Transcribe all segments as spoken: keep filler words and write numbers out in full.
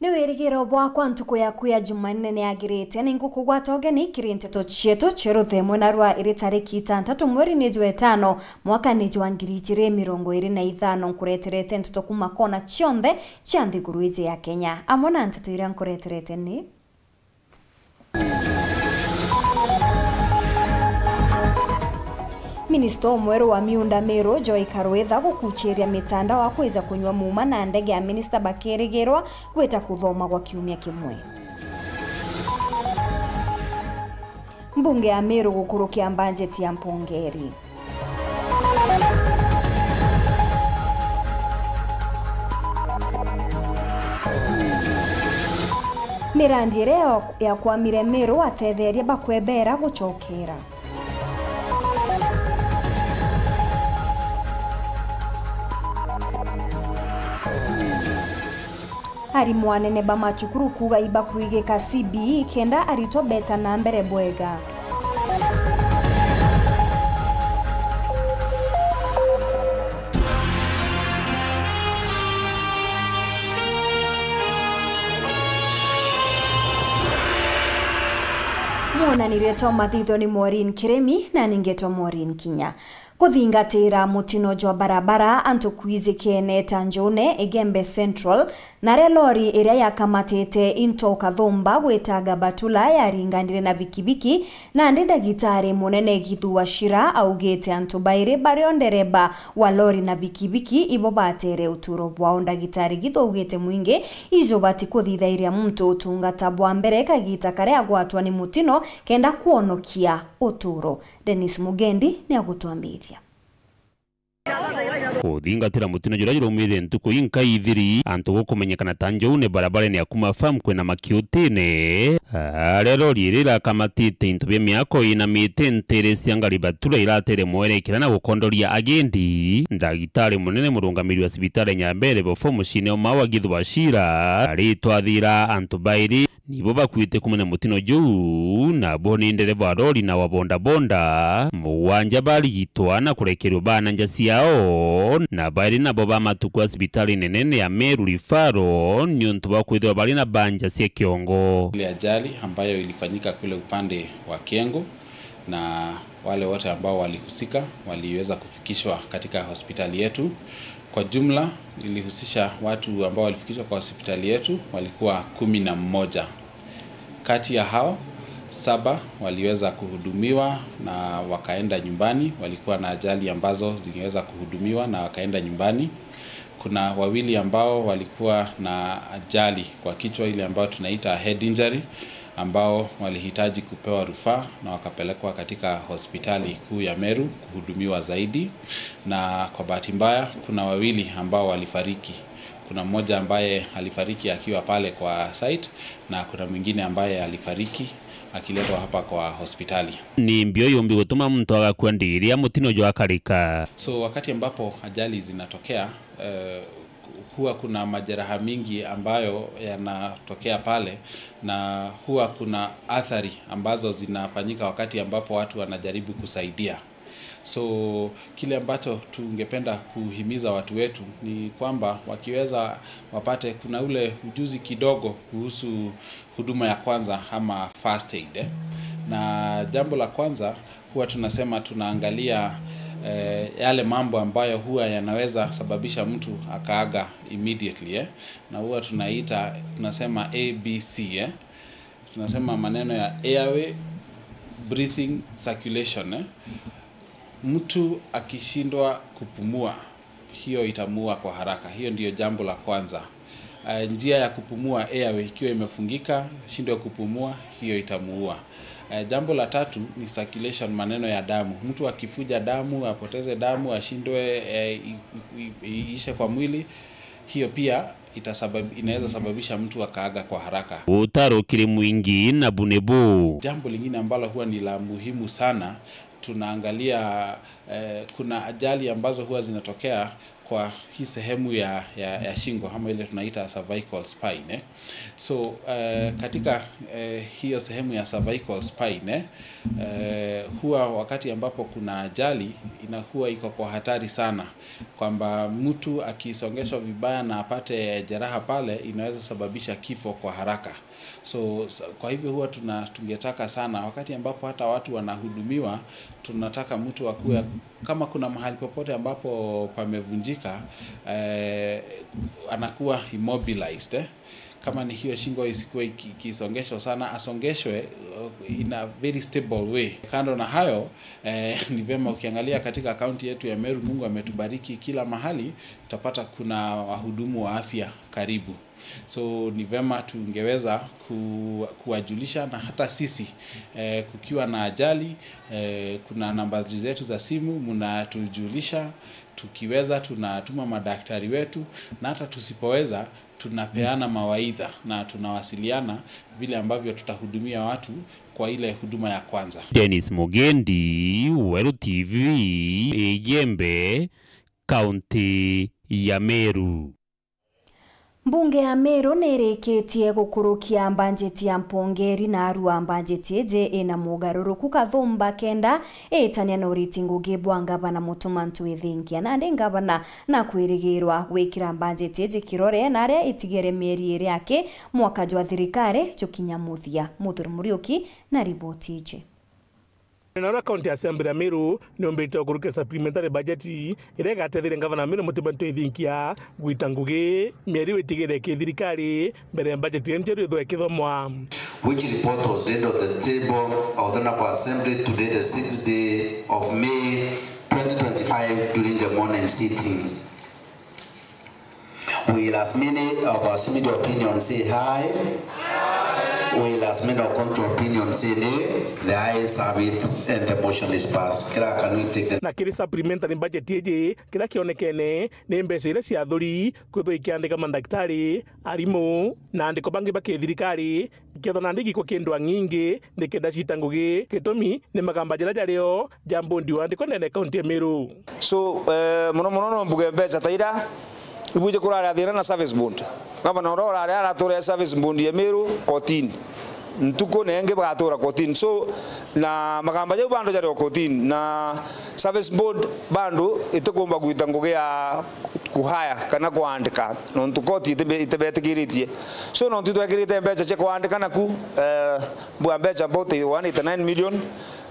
Ni wirigiro bwakwa ntuku yaku ya Jumanne ni yagirite. Ni ngukugwata ugeni kiri nteto cietu cia ruthemwe na rwa iri tariki itantatu mweri ni jwa itano mwaka ni jwa ngiri ijiri mirongo iri na ithano. Nkureterete nteto kuma kona cionthe cia nthiguru iji ya Kenya. Amwe na nteto iria nkureterete ni: Minista umweru wa miunda Meru, Joy Karwitha, gukuchiria mitandao a kwija kunyua muuma na ndege ya minista bakirigirwa gwita kuthoma gwa kiumia kimwe. Mbunge ya Meru gukurukia mbanjeti ya mpongeri. Mirandi iria ya-, yakwamire Meru atetheeria bakwebera gucokera. Arimu anene ba macukuru kuuga ibakwigika C B E kenda aritwa beta na mbere bwega. Mwonani rietwa mathitho ni Maureen Kirimi, na ningetwa Maureen Kinya. Kuthingatira mutino jwa barabara, antu kwizikene ta Njune, Igembe Central, naria lori iria yakamatite into Kathumba gwitaga Batula yaringanire na bikibiki, nandi ndagitari munene Githu Wachira augite antu bairi bario ndereba wa lori na bikibiki ibo batere uturo bwao. Ndagitari Githu augite mwingi ijo bati kuthithairia muntu utungata bwa mbere kagita karia agwatwa ni mutino kenda kwonokia uturo. Dennis Mugendi niagutwambiriria. Kuthingatira mutino juria juraumite ntuku inka ithiri, antu gukumenyekana ta Njune barabarene ya kuma farm kwina Makiutine, aria lori iri irakamatite into bia miako inamite ntere cia ngari Batula iratere mwerekera na gukondoria agendi. Ndagitari munene murungamiri wa cibitari ya Nyambere Bofo muciine o Mawa Githu Wachira aritwathira antu bairi nibo bakuite kumania mutino juu, nabo ni ndereva wa lori na wa bondabonda. Mugwanja barigitwa na kurekerua baana nja ciao, na bairi nabo bamatukua cibitarine nene ya Meru Referral niuntu bwa kwithirwa bari na banja cia kiongo. Ile ajali ambayo ilifanyika kule upande wa Kiengo, na wale wote ambao walihusika waliweza kufikishwa katika hospitali yetu. Kwa jumla, ilihusisha watu ambao walifikishwa kwa hospitali yetu walikuwa kumi na mmoja. Kati ya hao, saba waliweza kuhudumiwa na wakaenda nyumbani, walikuwa na ajali ambazo ziliweza kuhudumiwa na wakaenda nyumbani. Kuna wawili ambao walikuwa na ajali kwa kichwa, ile ambayo tunaita head injury, ambao walihitaji kupewa rufaa na wakapelekwa katika hospitali kuu ya Meru kuhudumiwa zaidi, na kwa bahati mbaya kuna wawili ambao walifariki. Kuna mmoja ambaye alifariki akiwa pale kwa site na kuna mwingine ambaye alifariki akiletwa hapa kwa hospitali. Ni mbio yumbi gutuma muntu agakua ndiria mutino jwakarika. So, wakati ambapo ajali zinatokea, eh, huwa kuna majeraha mingi ambayo yanatokea pale, na huwa kuna athari ambazo zinafanyika wakati ambapo watu wanajaribu kusaidia. So, kile ambacho tungependa kuhimiza watu wetu ni kwamba wakiweza wapate, kuna ule ujuzi kidogo kuhusu huduma ya kwanza ama first aid, eh. Na jambo la kwanza, huwa tunasema tunaangalia, eh, yale mambo ambayo huwa yanaweza sababisha mtu akaaga immediately, eh. Na huwa tunaita, tunasema A B C, eh. Tunasema maneno ya airway, breathing, circulation, eh. Mtu akishindwa kupumua, hiyo itamuua kwa haraka. Hiyo ndiyo jambo la kwanza. Eh, njia ya kupumua, airway, ikiwa imefungika, shindwe kupumua, hiyo itamuua. Eh, jambo la tatu ni circulation, maneno ya damu. Mtu akifuja damu, apoteze damu, ashindwe, eh, i-, i-, i-, iishe kwa mwili, hiyo pia itasabab-, inaweza sababisha mtu akaaga kwa haraka. Utaro kiri mwingi na bune bu. Jambo lingine ambalo huwa ni la muhimu sana, tunaangalia, eh, kuna ajali ambazo huwa zinatokea kwa hii sehemu ya, ya, ya shingo ama ile tunaita cervical spine, eh. So, eh, katika, eh, hiyo sehemu ya cervical spine, eh, eh, huwa wakati ambapo kuna ajali inakuwa iko kwa hatari sana, kwamba mtu akisongeshwa vibaya na apate jeraha pale, inaweza sababisha kifo kwa haraka. So, so, kwa hivyo huwa tuna-, tungetaka sana wakati ambapo hata watu wanahudumiwa, tunataka mtu akuwe, kama kuna mahali popote ambapo pamevunjika, eh, anakuwa immobilized, eh. Kama ni hiyo shingo isikuwe iki-, ikisongeshwa sana, asongeshwe, uh, in a very stable way. Kando na hayo, eh, ni vema ukiangalia katika kaunti yetu ya Meru, Mungu ametubariki kila mahali, utapata kuna wahudumu wa afya karibu. So, ni vema tungeweza ku-, kuwajulisha, na hata sisi, eh, kukiwa na ajali, eh, kuna nambari zetu za simu, mnatujulisha, tukiweza tunatuma madaktari wetu, na hata tusipoweza tunapeana mawaidha na tunawasiliana vile ambavyo tutahudumia watu kwa ile huduma ya kwanza. Dennis Mugendi, Weru T V, Igembe, kaunti ya Meru. Mbunge ya Meru nirikitie gukurukia mbanjeti ya mpongeri, na arua mbanjeti iji ina mugaruruku kathumba kenda, iitania na uriti ngugi bwa ngavana Mutuma M'Ethingia. Nandi ngavana nakwirigirwa gwikira mbanjeti iji kirore, na aria itigere mieri iri aki mwaka jwa thirikari jukinya muthia. Muthuri Muriuki na riboti iji. Na uria County Assembly ya Meru niumbite gukurukia supplementary budget iria igatetheria ngavana wa Meru Mutuma M'Ethingia gwita ngugi mieri itigire ki thirikari mbere ya budget iria njeru ithwe ikithomwa. Which report was laid on the table of the Honourable Assembly today, the sixth day of May twenty twenty-five, during the morning sitting. Will as many of our similar opinion say aye? Will as many of contrary opinion say nay? The ayes have it and the motion is passed. Clerk, can we take the... Na kiri supplementary budget iji, kiria kionekene ni mbeca iria cia athuri kwithwa ikiandika mandagitari, arimu, na andiko bangi ba kithirikari, ikethwa nandi igikwa kindu ang'ingi nikenda cita ngugi. Gitumi ni magamba jaria jario ja mbondi wa andiko ndene kaunti ya Meru. So, eh, muno muno no mbuge mbeca ta iria ibwije kurari a thina na service bond. Gavana uria urari aratura service bond ya Meru kotini. Ntuku na ingi bagatura kotini. So, na magamba jau bando jari o kotini. Na service bond bando itikumba gwita ngugi ya kuhaya kana kwandika, nontu koti itibe-, itibetikiritie. So, nontu itwekirite mbeca cia kwandika naku, eh, mbua mbeca about one eighty-nine million,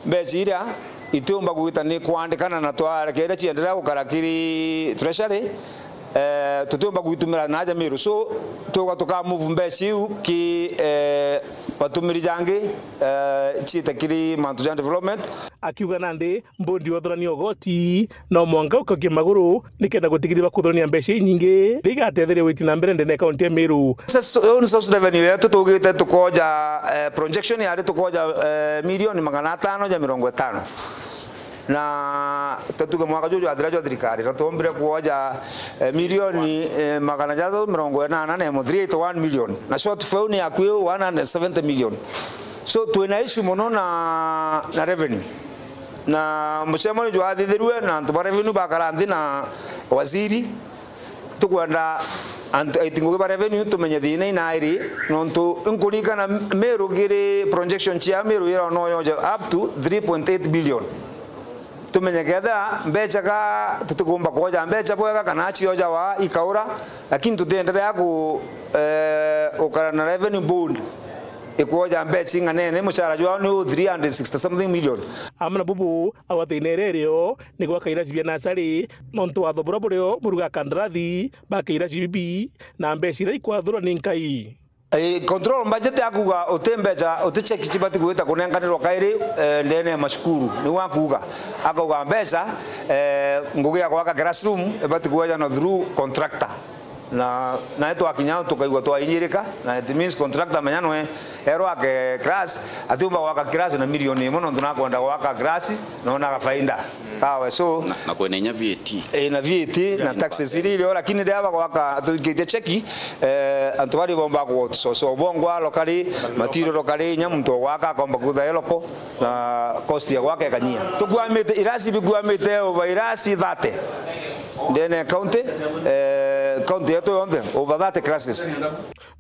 mbeca iria itiumba gwita ni kwandikana na twarekeria cienderea gukara kiri treasury, eh, tutiumba gwitumira na aja Meru. So, tuga tuka move mbeca iu ki, eh, batumiri jangi, eh, ciite kiri mantu ja development. Akiuga nandi, mbondi wa uthurania ugoti no mwanka ukokie maguru nikenda gutigiria bakuthurania mbeca inyingi iria igatetheria witi na mbere ndene ya kaunti ya Meru. Sasa, uu ni source revenue yetu tugite tukoja, eh, projection yari tukoja, eh, milioni magana atano ja mirongo itano. Na tatuge mwaka juju jwathira jwa thirikari, na tuombire kuoja, eh, milioni, eh, magana jathatu mirongo inana na imwe, three eighty-one million. Na shortfall ni akui one hundred seventy million. So, twina issue muno na, na revenue. Na mucemanio jwathithirue na antu ba revenue bakara nthi na waziri, tukwenda antu aiti ngugi ba revenue tumenye thina inairi, nontu nkuririkana Meru kiri projection cia Meru ira no yoja up to three point eight billion. Tumenye kethira mbeca ka tutikumba kwoja mbeca bwega kana ciojawa ikaura, lakini tutienderea ku, eh, gukara na revenue board ikwoja mbeca ing'anene, mucara jwao ni three hundred sixty something million. Amwe na bubu, agwataine iria irio ni gwaka iraci bia nasari, nontu watho buria burio buruga kandarathi baka iraci bibi na mbeca iria ikwathurwa ni nkai. Eh, control budget ya kuuga uti mbeca, uti cheki cibati gwita kunenkanirwa kairi, eh, ndene ya macukuru. Niu akuuga, akauga mbeca, eh, ngugi ya gwaka classroom ibati kwejanwa through contractor. Na, na twakinya au tukaigua twainyirika, na it means contractor menya nwe erwa ake class, atiumba gwaka class na milioni imwe nontu nakwenda gwaka class, nona gafaida kawe. So, na, na kwina inya V A T. Eh, na V A T na taxes iria irio, lakini riria bagwaka tuikitie cheki, eh, antu bari bomba ku outsource obongwa locally, material locally, inya muntu ogwaka akomba kutha eloko, na cost ya gwaka ikanyia. Tukwamite, irasi bikwamite over irasi thirty. Ndene ya county, eh, county yetu yonthe, over thirty classes.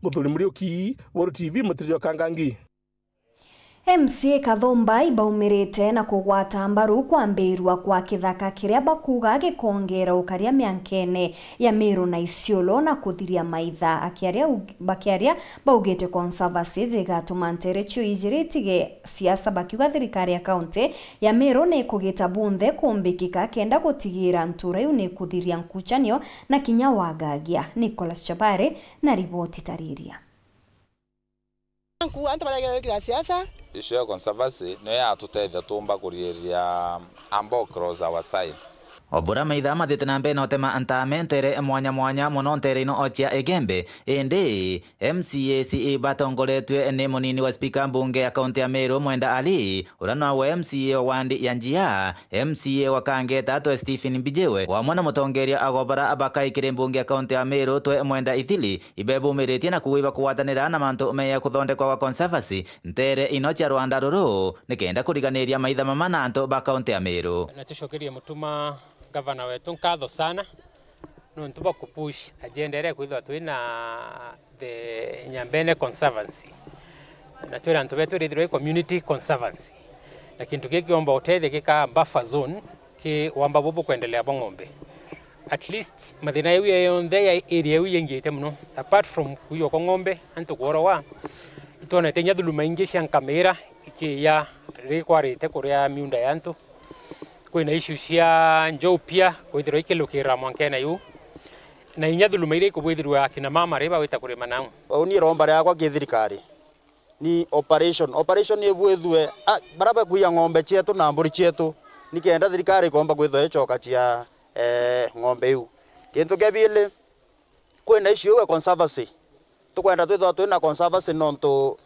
Muthuri Muriuki, Weru T V, Matirio Kangangi. M C A Kathumba ibaumirite na kugwata mbaru kwambirua kwa kithaka kiria bakuuga gikongera ukaria miankene ya Meru na Isiolo na kuthiria maitha. Akiaria ug-, bakiaria baugite conservancy igatuma ntere cio ijiri itige siasa, bakiuga thirikari ya kaunti ya Meru ni ikugita bunthe kumbikika kenda gutigira ntura iu ni kuthiria nkuchanio na kinya wagagia. Nicholas Chabare na riboti tariria. Antu baria gwikira siasa. Icio ya conservancy niyo yatutethia tumba kuriria amba cross our side. O bura maitha mathite na mbere na utema ntame ntere mwanya mwanya mono ntere ino o cia Igembe, indi M C As batongoretue ni munini wa spika mbunge ya kaunti ya Meru Mwenda Ali, uria nawe M C A wa wandi ya Njia, M C A wa Kangeta atwe Stephen Mbijiwe, wamwe na mutongeria ago bara bakaikire mbunge ya kaunti ya Meru twe Mwenda Ithili, ibebumiritie na kuuga ibakugwatanira na mantu meya kuthondekwa gwa conservancy ntere ino cia rwanda ruru, nikenda kuriganiria maitha mama na antu ba kaunti ya Meru. Na tucokerie Mutuma gavana wetu nkatho sana nontu bwa kupush agenda iria kwithirwa twina the Nyambene Conservancy. Na twira antu betu irithirwa i community conservancy. Na kintu kii kiomba utethia gika buffer zone ki wamba bubu kwendelea bwa ng'ombe. At least mathina yau yonthe ya area yau yengite muno. Apart from kuiywa kwa ng'ombe, antu kuorogwa, itwonete inya thuluma ingi cia nkamira ikiya rikwarite kuria miunda ya antu. Kwina issue cia njou pia kwithirwa ikilukirira mwankene yu, na inya thuluma iria ikubwithirwa akina mama ri bagwita kurima nau. Uni iromba riakwa ki thirikari ni operation. Operation ibwithue, ah, bara bakuia ng'ombe cietu na mburi cietu, nikenda thirikari ikomba kwithwa icoka cia, eh, ng'ombe iu. Kintu kia bili, kwina issue iu ya conservancy. Tukwenda twithwa twina conservancy nontu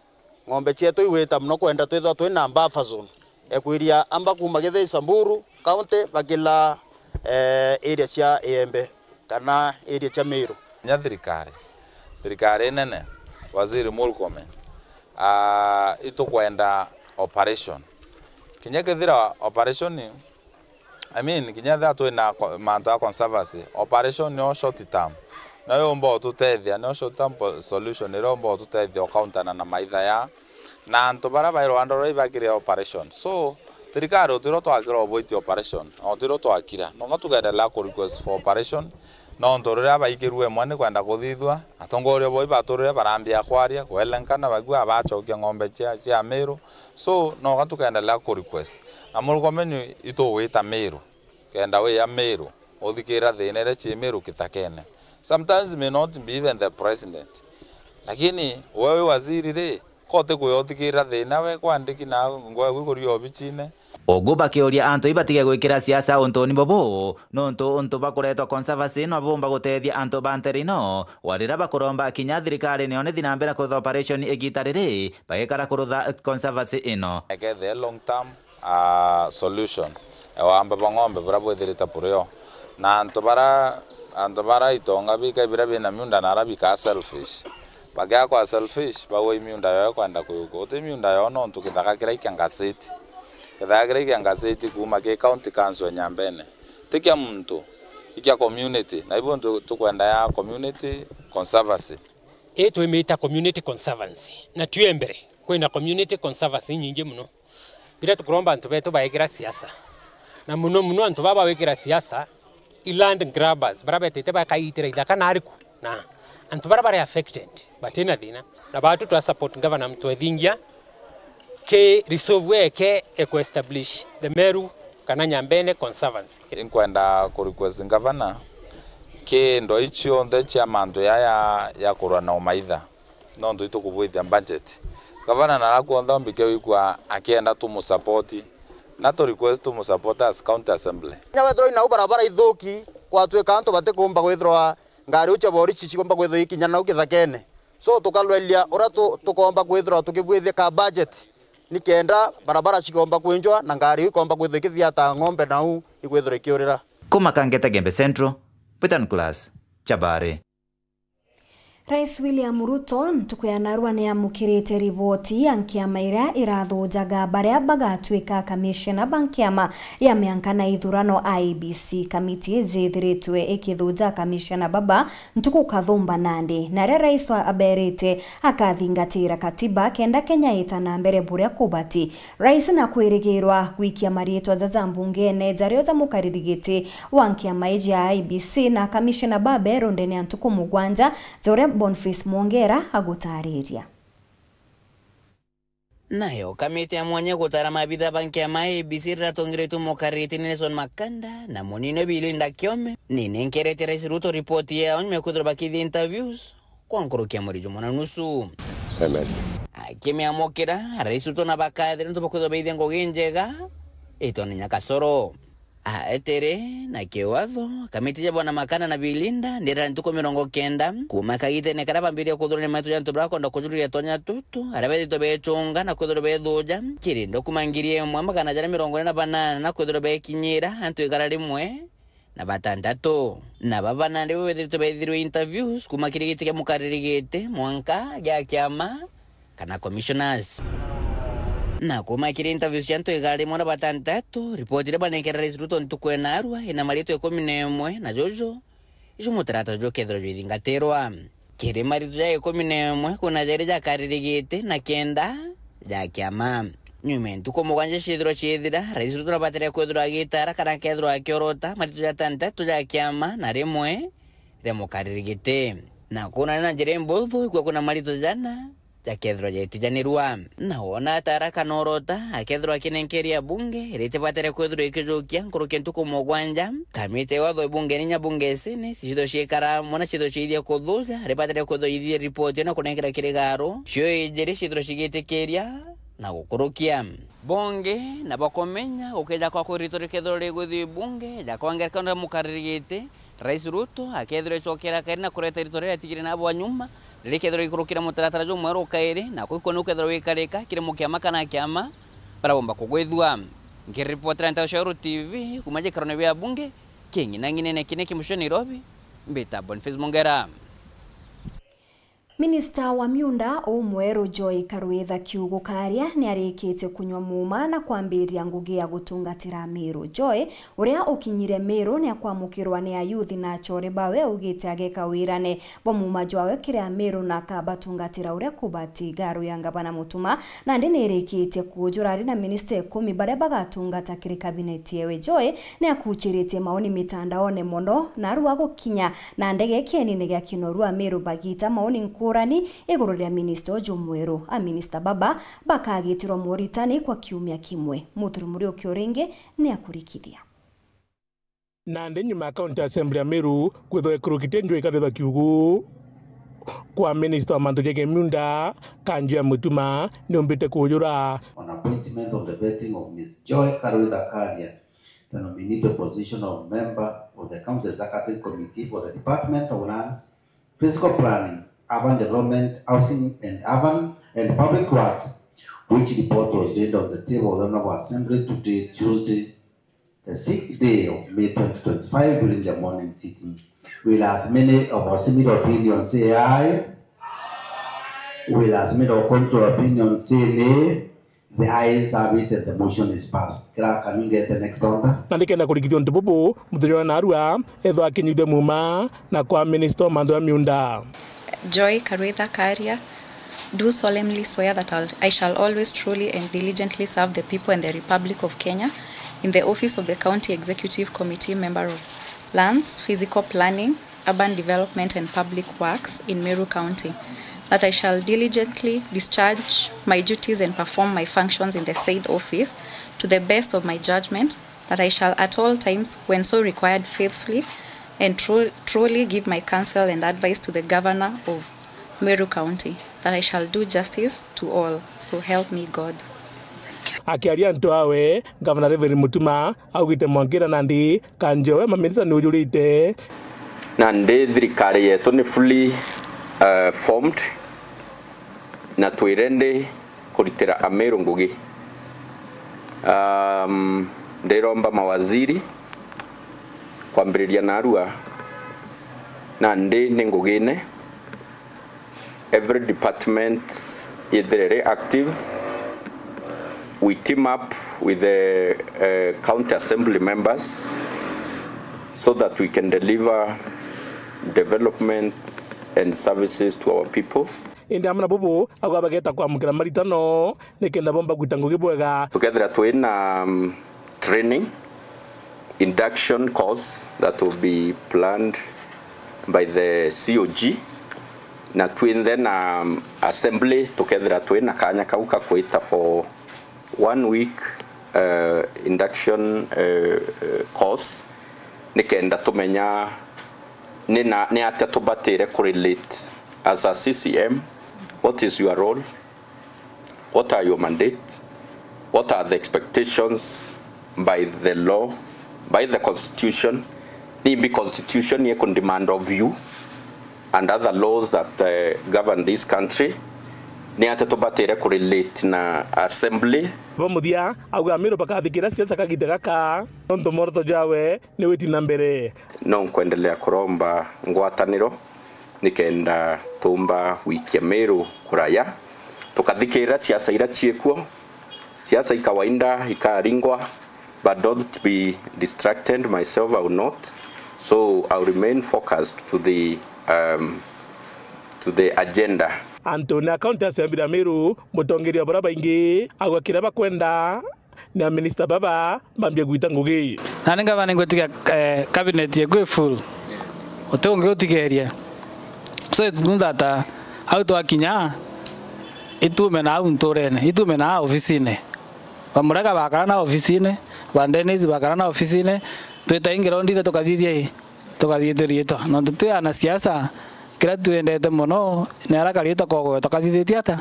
ng'ombe cietu igwita muno, kwenda twithwa twina buffer zone. Ekwiria amba kuma Githii Samburu County bakila, eh, area cia Igembe kana area cia Meru. Kinya thirikari, thirikari nene, Waziri Murkomen, ah, itukwenda operation. Kinya kethira operation, I mean, kinya ethira twina ko-, mantu ya conservancy, operation nio short term. Nio yumba ututethia, nio short term po-, solution iria yumba ututethia ukauntana na maitha ya. Na antu baria bai rwanda ruria ibakire operation. So, thirikari utiro twakira oboiti operation, na utiro twakira. Nonga tukendelea ku request for operation, nontu riria baikirue imwe ni kwenda kuthithua, atongoria boi baturire barambia kwaria, kwelenkana, bagua bachokia ng'ombe cia, cia Meru. So, noga tukendelea ku request. Na Murkomen itugwita Meru, kenda wia Meru, uthikira thina iria cii Meru kithakene. Sometimes may not be even the president. Lakini we wi waziri ri, ko utikwia uthikira thina we kwandiki na ngwa gwikuria obichine. Ugu bakiuria antu ibatige gwikira siasa untuni bubu, nontu untu bakuretwa conservancy no bumba gutethia antu ba ntere ino, wa riria bakuromba kinya thirikari nio nithi na mbere kurutha operation igita riri, bagikara kurutha conservancy ino. Ekethire long term, ah, solution, ya wamba bwa ng'ombe buria bwithirite burio. Na antu bara, antu bara itonga bikai biria bina miunda na ara bikaa selfish. Bakiakwa selfish, bagwa i miunda yao kwenda kuyukwa. Uti miunda yao nontu kithaka kiria ikia ngasiti. Kithaka kiria ikia ngasiti kuuma ki county council ya Nyambene. Ti kia muntu, ikia community. Na ibu ntu tukwenda ya community conservancy. Ii twimita community conservancy. Na tue mbere, kwina community conservancy inyingi muno. Biria tukuromba antu betu baikira siasa. Na muno muno antu baba bawikira siasa, i land grabbers, bara betite bakaitira ithaka na ariku. Na antu bara bari affected, batina thina. Na batu twa support governor Mutwethingia, ki resolve eke eku establish the Meru kana Nyambene Conservancy. Inkwenda ku request governor, ki ndo icionthe cia mantu yaya ya kurwa na umaitha. Nontu itukubwithia budget. Gavana narakuontha ombike wikua akienda tumusapoti, na tu request tumusapoti as county assembly. Kinya wethirwa inau barabara ithuki, kwatwika antu batikumba kwithirwa ngari iu cia borisi cikumba kwithirwa ikinya nau kithakene. So tukalwelia uria tu-, tukomba kwithirwa tukibwithia ka budget, nikenda barabara cikomba kwinjwa na ngari iu ikomba kwithirwa ikithiata ng'ombe nau ikwithirwa ikiurira. Kuma Kangeta Gembe Central, Peter Nicholas, Chabari. Rais William Ruto ntuku ya narua ni amukirite riboti ya nkiama iria irathujaga baria bagatuika kamishena ba nkiama ya mianka na ithurano I E B C. Kamiti iji ithiritwe ikithuja kamishena baba ntuku kathumba nandi, na aria rais aberite akathingatira katiba kenda Kenya ita na mbere buria kubati. Rais na kwirigirwa gwikia mariitwa jaja mbungene jario ja mukariri giti wa nkiama iji ya I E B C na kamishena baberu ndene ya ntuku mugwanja, ja uria Boniface Mwongera agutariria. Nayo kamiti ya mwanya gutara maabitha ba nkiama ya I E B C riratongeretwe mukariri giti ni Nelson Makanda na munini Bilinda Kiome, ninenkerete Rais Ruto ripoti yao nyuma ya kwithirwa bakithia interviews kwa nkuruki ya mweri jumwe na nusu. Amen. Akimiamukira, Rais Ruto na bakathira nontu bwa kwithirwa baithia ngugi njega itone nya kasoro. Aetere na kiwatho, kamiti ja bwana Makanda na Bilinda ndirari ntuku mirongo kenda kuuma kagitene karia bambirie kuthurania mantu ja antu baria bakwenda kujururia tonya tutu, aria bethitwe becunga na kwithirwa bethuja kiri ndo kuuma ngiri imwe magana jana mirongo ina na banana na kwithirwa bekinyira antu igana rimwe na batantatu. Na baba nandi bo bethiritwe bethirwe interviews kuuma kiri giti kia mukariri giti mwanka gia kiama kana commissioners. Na kuuma kiri interviews cia antu igana rimwe na batantatu, ripoti iria banenkera Rais Ruto ntuku ya narua ina maritwa ikumi na imwe na juju, ijo mutaratara jukethirwa jwithingatirwa. Kiri maritwa ja ikumi na imwe, kwina jairi ja kariri giti na kenda ja kiama. Nyuma ya ntuku mugwanja ciithirwa ciithira, Rais Ruto nabatire kwithirwa agitara kana akethirwa akiorota maritwa jatantatu ja kiama na rimwe ria mukariri giti. Na kwina na njira imbuthu, ikwia kwina maritwa jana jakethirwa jaitijanirua. Na wona atara kana orota akethirwa akinenkeria bunge, ritibatire kwithirwa ikijukia nkuruki ntuku mugwanja. Kamiti ya watho ibungeni nya bunge isini, cithithwe ciikara amwe na cithithwe ciithia kuthuja, ribatire kwithirwa ithithia ripoti na kunenkera kiri garu, cio ijiri cithithwe cigitikiria na gukurukia. Bunge na bakumenya gukeja kwa kwiritwa rikethirwa riguthii bunge, ja kwa ngerekano ria mukariri giti, Rais Ruto akethirwa icokera kairi na kureta iritwa riria riatigire na bwa nyuma, riria ikethirwa ikurukira mutaratara jumweru kairi, na kwi kwona ukethirwa wikarika kiri mukiama kana kiama baria bomba kugwithua. Nkiripotera Nteto cia Uru T V kuuma gikarone bia bunge king'inang'inene kine kimucio Nairobi, mbita Boniface Mongera. Minista wa miunda umweru Joy Karwitha Kiugu Karia ni arikitie kunywa muuma na kwambiria ngugi ya gutungatira Amiru. Joy, uria ukinyire Miru, ni akwamukirwa ni ayuthi na achore bawe, augite ageka wirane bwa muuma jwawe kiri Amiru na akabatungatira uria kubati. Garu ya ngavana Mutuma nandi ni irikitie kuujura ari na minista ikumi baria bagatungata kiri kabineti yewe. Joy ni akuchiritie maoni mitandaone mono, narua gukinya na ndege kienine gia Kinoru Amiru bagita maoni nkurani iguru ria minista uju mweru. Aminista baba bakagitirwa Moritani kwa kiumia kimwe. Muthuri Muriuki uringi ni akurikithia. Nandi nyuma ya County Assembly ya Meru kwithwa ikurukite Joy Karwitha Kiugu, kwa minista wa mantu ja kimiunda, Kanjo ya Mutuma, niumbite kuujura. On appointment of the vetting of Miss Joy Karwitha Karia, the nominated position of member of the County Executive Committee for the Department of Lands, Physical Planning, Urban Development, Housing and Urban and Public Works, which report was laid on the table of the Honorable Assembly today, Tuesday, the sixth day of May twenty twenty-five during the morning sitting. Will as many of our similar opinions say aye? Will as many of contrary opinions say nay? The ayes have it and the motion is passed. Clerk, can we get the next order? Na nikenda kurikithia untu bubu, muthenya wa narua ethwa akinyithia muuma na kwa minista wa mantu ja miunda. Joy Karwitha Karia, do solemnly swear that I'll, I shall always truly and diligently serve the people and the Republic of Kenya in the office of the County Executive Committee member of Lands, Physical Planning, Urban Development and Public Works in Meru County, that I shall diligently discharge my duties and perform my functions in the said office to the best of my judgment, that I shall at all times, when so required, faithfully and tru-, truly give my counsel and advice to the Governor of Meru County, that I shall do justice to all. So help me God. Akiaria antu awe, Gavana Reverend Mutuma augite mwankira nandi Kanjo we maminista ni ujurite. Nandi thirikari yetu ni fully, uh, formed na twi ready kuritira Amiru ngugi. Um, ndiromba mawaziri kwambiriria narua, nandi ni ngugine Every department is very active. We team up with the, uh, county assembly members so that we can deliver development and services to our people. Indi amwe na bubu, agwa bageta kwamukira maritano, nikenda bomba gwita ngugi bwega. Tukethira twina, um, training, induction course that will be planned by the C O G, na twinthe na, um, assembly, tukethira twina kanya kau ka kwita for one week, uh, induction, uh, uh, course, nikenda tumenya ni na, ni atia tubatire kurelate as a C C M, what is your role, what are your mandate, what are the expectations by the law, by the constitution, nimbi constitution iku demand of you, and other laws that, uh, govern this country, ni atia tubatire kurelate na assembly. Bo muthia, auga Amiru bakathikira siasa kagita gaka, nontu mworoto jwawe ni witi na mbere. No nkwendelea kuromba ngwataniro nikenda tumba gwikia Miru kuraya, tukathikirira siasa ira ciikuo, siasa i kawaida ikaringwa, but don't be distracted, myself I will not. So I will remain focused to the, um, to the agenda. Antu ni a county assembly ya Miru, mutongeria wa baria baingi, agwa kiria bakwenda, ni a minister baba bambie gwita ngugi. Na ni ngavana ngwitikia, eh, cabinet yeku i full. Uti ungi utigeria. So it's good that, uh, au twakinya, itume na au nturene, itume na au ofisine. Bamurega bakara na ofisine, ba Dennis bakara na ofisine, twita ingi rondine tukathithia i, tukathithia riitwa. Nontu twi ana siasa, kiria twendete mono ni ara kariitwa kogwetwa kathithitie ata?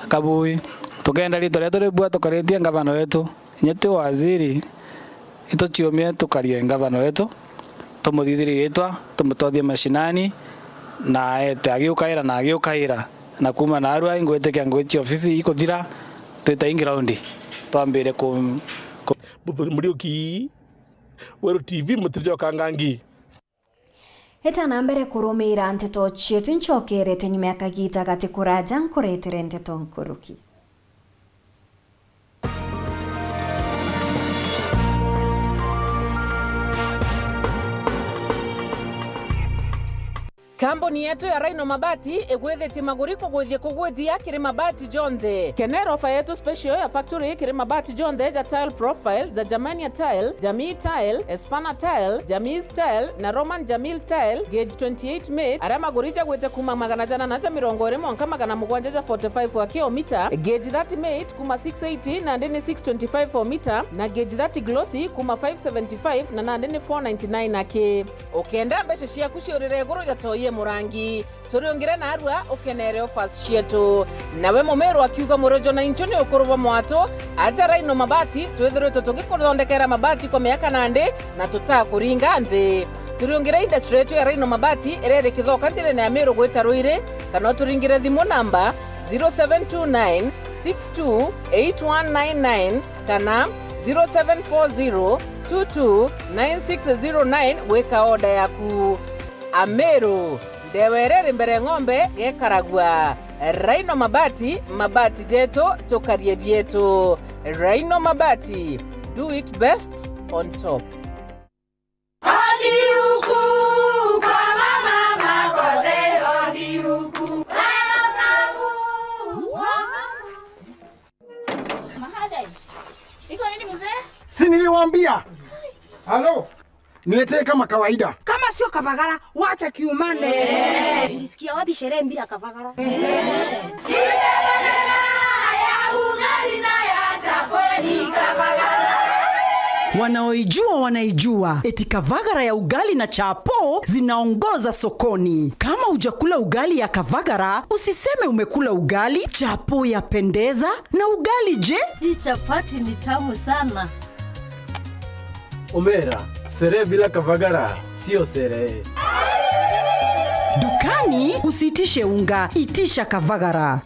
Kabui. Tukenda riitwa rietu ribua tukaritie ngavana wetu. Inya ti waziri, ituciumie tukarie ngavana wetu, tumuthithirie riitwa, tumutothie mashinani, na aete agiukaira na agiukaira. Na kuuma naarua ingwitikia ngwiti ofisi ikuthira, twita i ground, twambire ku, ku. Muthuri Muriuki, Weru T V, Mutiri jwa Kangangi. Eta na mbere kurumiira nteto cietu, incokerete nyuma ya kagiita gati kuraja nkuretere nteto nkuruki. Kambuni yetu ya Rhino Mabati igwithitie maguri kugwithia kugwithia kiri mabati jonthe. Kenera ofa yetu special ya factory kiri mabati jonthe ja tile profile, ja Germania tile, Jamii tile, Espana tile, Jamis tile na Roman Jamil tile, gauge twenty-eight mate, aria maguri jagwite kuuma magana jana na ja mirongo iri mwanka magana mugwanja ja forty-five aki o mita, gauge thirty mate kuuma six eighty nandi ni six twenty-five o mita, na gauge thirty glossy kuuma five seventy-five na nandi ni four ninety-nine aki. Ukenda mbeca ciaku ciurire iguru ja toi e murangi, turiungire naarua ukenere offers cietu. Nawe mumiru akiuga murojo na inchu ni ukuru bwa mwatu, aja Rhino Mabati, twithiritwe tugikuthondekera mabati kwa miaka nandi na tutakuringa nthi. Turiungire industry yetu ya Rhino Mabati iria iri Kithoka njirene ya Miru gwita Ruiri, kana uturingire thimu namba zero seven two nine six two eight one nine nine kana zero seven four zero two two nine six zero nine gwika order yaku. Amiru, ndewa iria iri mbere ng'ombe gekaragua. Rhino Mabati, mabati jetu, tukarie bietu. Rhino Mabati, do it best on top. Odi huku kwa mama Makothe, odi huku. Mahadai. Iko nini mzee? Si niliwaambia? Halo? Niletee kama kawaida. Kama sio kavagara, wacha kiumane. Eh. Ulisikia wapi sherehe bila kavagara? Eh. Wanaoijua wanaijua, eti kavagara ya ugali na chapo zinaongoza sokoni. Kama hujakula ugali ya kavagara, usiseme umekula ugali. Chapo yapendeza, na ugali je? Hii chapati ni tamu sana. Omera, sherehe bila kavagara sio sherehe. Dukani usiitishe unga, itisha kavagara.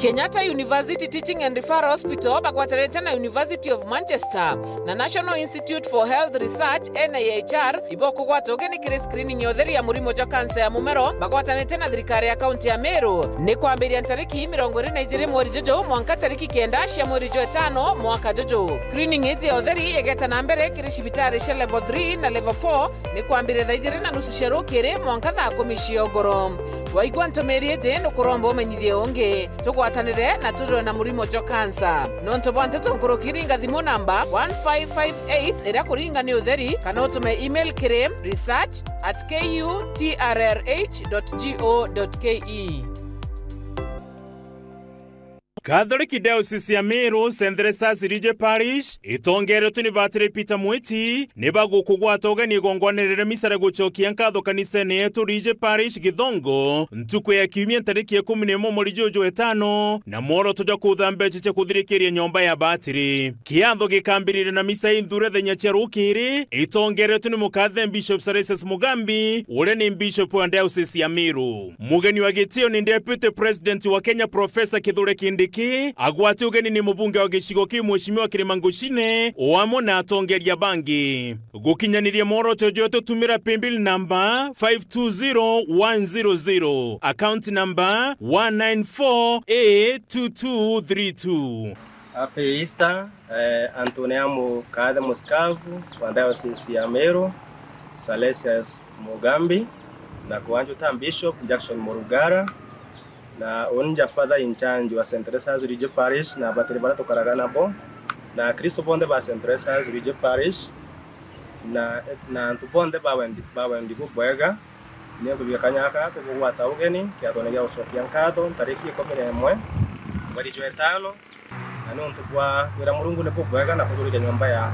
Kenyatta University Teaching and Referral Hospital bagwatanite na University of Manchester na National Institute for Health Research, N I H R, ibokugwata ugeni kiri screening ya utheri ya murimo jwa kansa ya mumero bagwatanite na thirikari ya kaunti ya Meru. Ni kwambiria ntariki mirongo iri na ijiri mweri juju mwanka tariki kenda cia mweri jwa itano mwaka juju. Screening iji ya utheri igeta na mbere kiri cibitari cia level three na level four, ni kwambiria thaa ijiri na nusu cia rukiri mwanka thaa kumi cia ugoro. Waigua ntumiri iji, nukuromba umenyithie ungi. Tugwatanire na twithirwe na murimo jwa kansa. Nontu bwa nteto nkuruki, ringa thimu namba one five five eight iria kuringa ni utheri, kana utume email kiri research at K U T R R H dot G O dot K E. Catholic Diocese ya Meru, Saint Teresa's Region Parish, itongeretwe ni Batiri Peter Mwiti, ni bagukugwata ugeni igongwanirire misa ria gucokia nkatho kanisene yetu Region Parish Githongo, ntuku ya kiumia ntariki ya ikumi na imwe mweri juju jwa itano, na mworoto jwa kutha mbeca cia kuthirikiria nyomba ya batiri. Kiatho gikambiriria na misa inthure thenya cia rukiri, itongeretwe ni mukathe Bishop Salesius Mugambi, uria ni Bishop wa Diocese ya Meru. Mugeni wa gitio ni Deputy President wa Kenya, Professor Kithure Kindiki, agwati ugeni ni mubunge wa gicigo kiu, Mheshimiwa Kirima Ngucine, o amwe na atongeria bangi. Gukinyaniria mworoto jwetu, tumira paybill number five two zero one zero zero, account number one nine four A two two three two. Happy Easter, eh, antu ni a mukathe musikavu wa Diocese ya Meru, Salesius Mugambi, na kwanju ta Bishop Jackson Murugara, na uni nja Father in charge wa Saint Teresa's Region Parish, na abatiri baria tukaraga nabo, na Akristo bonthe ba Saint Teresa's Region Parish, na, na antu bonthe ba wendi, ba wendi bubwega. Ni nkubiga kanya gaka kugugwata ugeni kiathone gia gucokia nkatho ntariki ikumi na imwe mweri jwa itano, na ni untu bwa kwira Murungu ni bubwega na kujuriria nyomba ya